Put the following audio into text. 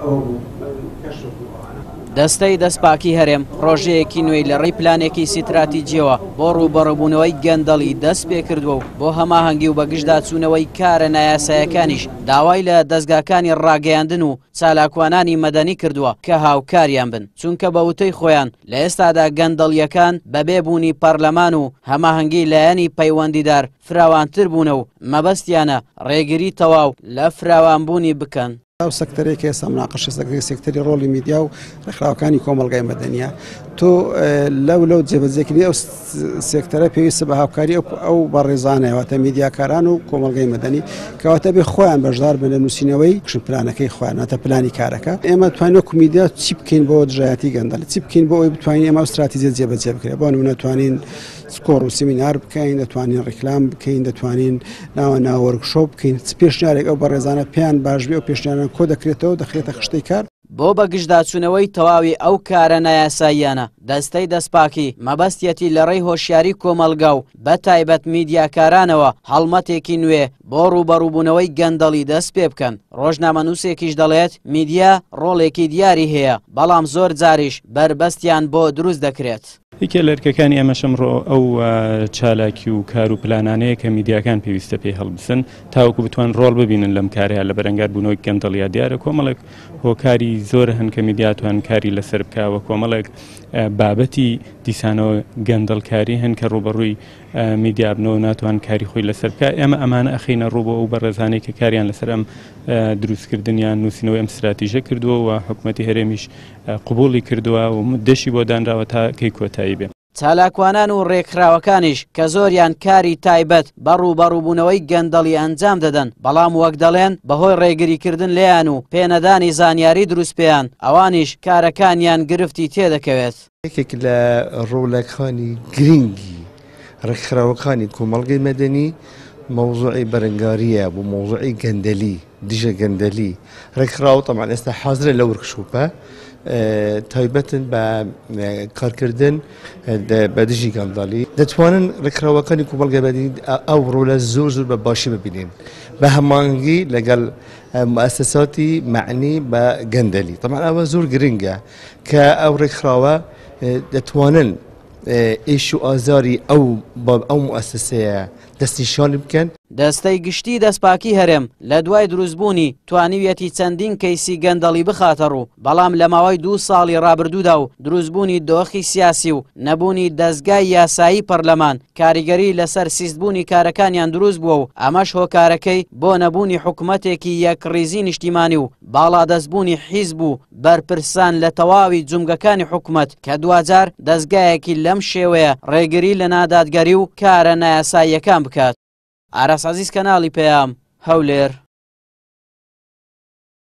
ئەوە بوو کەشف بوو ئەوانە. دەستەی دەستپاکی هەرێم پڕۆژەیەکی نوێی لە ڕێی پلانێکی ستراتیجییەوە بۆ ڕووبەڕووبوونەوەی گەندەڵی دەست پێکردووە و بۆ هەماهەنگی و بەگژداچوونەوەی کارە نایاسایەکانیش داوای لە دەزگاکانی ڕاگەیاندن و چالاکوانانی مەدەنی کردووە کە هاوکاریان بن چونکە بە وتەی خۆیان لە ئێستادا گەندەڵییەکان بەبێ بوونی پەرلەمان و هەماهەنگی لایەنی پەیوەندیدار فراوانتر بوونە و مەبەستیانە ڕێگری تەواو لە فراوانبوونی بکەن. ئەو سەکتەرەی کە ئێستا مناقەشە سەکتەری سێکتەری ڕۆڵی میدیا و ڕێکخراوەکانی کۆمەڵگای مەدەنیە تۆ لەو لەو جێبەجێکردنی ئەو سێکتەرە پێویستە بە هاوکاری ئەو ئەو بەڕێزانە واتە میدیاکاران و کۆمەڵگای مەدەنی کەواتە بێ خۆیان بەشدار بن لە نووسینەوەی action plan ەکەی خۆیان واتە پلانی کارەکە ئێمە توانین وەکو میدیا چی بکەین بۆ دژایەتی گەندەڵی چی بکەین بۆ ئەوەی بتوانین ئێمە ئەو ستراتیجیە جێبەجێ بکرێت بۆ نمونە توانین کۆڕ و سیمینار بکەین دەتوانین ڕیکلام بکەین دەتوانین ناوە ناوە وۆرکشۆپ بکەین چ پێشنیارێک ئەو بەڕێزانە پێیان باش بێ ئەو پێشنیارانە کۆ دەکرێتەوە دەخرێتە خشتەی کار. بۆ بەگژداچوونەوەی تەواوی ئەو کارە نایاساییانە، دەستەی دەستپاکی مەبەستیەتی لەڕێی هۆشیاری کۆمەڵگا و بەتایبەت میدیاکارانەوە هەڵمەتێکی نوێ بۆ ڕووبەڕووبوونەوەی گەندەڵی دەستپێبکەن، ڕۆژنامەنووسێکیش دەڵێت، میدیا ڕۆڵێکی دیاری هەیە، بەڵام زۆر جاریش بەربەستیان بۆ دروست دەکرێت. یەکێ لە ئەرکەکانی ئێمەش ئەمڕۆ ئەو چالاکی و کار و پلانانەیە کە میدیاکان پێویستە پێی هەڵبسن تاوەکو بتوان ڕۆڵ ببینن لەم کارەیە لە بەرەنگار بوونەوەی گەندەڵیا. دیارە کۆمەڵێک هۆکاری زۆر هەن کە میدیا توان کاری لەسەر بکا و کۆمەڵێک بابەتی دیسانەوە گەندەڵکاری هەن کە ڕووبەڕووی میدیا بنەوە ناتوان کاری خۆی لەسەر بکە. ئێمە ئەمانە ئەخینە ڕوو بۆ ئەو بەڕێزانەی کە کاریان لەسەر ئەم دروستکردنیان نووسینەوەی ئەم ستراتیژە کردووە و حکوومەتی هەرێمیش قبوڵی کردووە و مدەشی بۆ دانراوە تا کەی کۆتایی بێ. چالاکوانان و رێکخراوەکانیش کە زۆریان کاری تایبەت بە رووبەڕووبوونەوەی گەندەڵی ئەنجام دەدەن، بەڵام وەک دەڵێن بەهۆی رێگریکردن لێیان و پێنەدانی زانیاری دروست پێیان، ئەوانیش کارەکانیان گرفتی تێدەکەوێت. یەکێک لە ڕۆڵەکانی گرنگی ڕێکخراوەکانی کۆمەڵگەی مەدەنی مەوزوعی بەرەنگارییە بۆ مەوزوعی گەندەلی، دژە گەندەلی. ڕێکخراو تەبعەن ئێستا حازرە لە ورکشۆپە تایبەتن بە کارکردن بە دژی گەندەڵی. دەتوانن ڕێکخراوەکانی کۆمەڵگەی مەدەنی ئەو ڕۆلە زۆر زۆر بە باشی ببینن بە هەماهەنگی لەگەڵ موئەسەساتی مەعنی بە گەندەلی. تەبعەن ئەوە زۆر گرنگە کە ئەو ڕێکخراوە دەتوانن ئێش و ئازاری ئەو ئەو موئەسەسەیە دەستنیشان بکەن. دەستەی گشتی دەستپاکی هەرێم لە دوای دروستبوونی توانیویەتی چەندین کەیسی گەندەڵی بخاتەڕوو، بەڵام لە ماوەی دوو ساڵی ڕابردوودا و دروستبوونی دۆخی سیاسی و نەبوونی دەزگای یاسایی پەرلەمان کاریگەری لەسەر سیستبوونی کارەکانیان دروستبووە و ئەمەش هۆکارەکەی بۆ نەبوونی حکومەتێکی یەکڕیزی نیشتیمانی و باڵادەستبوونی حیزب و بەرپرسان لە تەواوی جومگەکانی حکومەت کە دواجار دەزگایەکی لەم شێوەیە ڕێگری لە نادادگەری و کارە نایاساییەکان بکات. ئاراس عەزیز کەناڵی پەیام، هەولێر.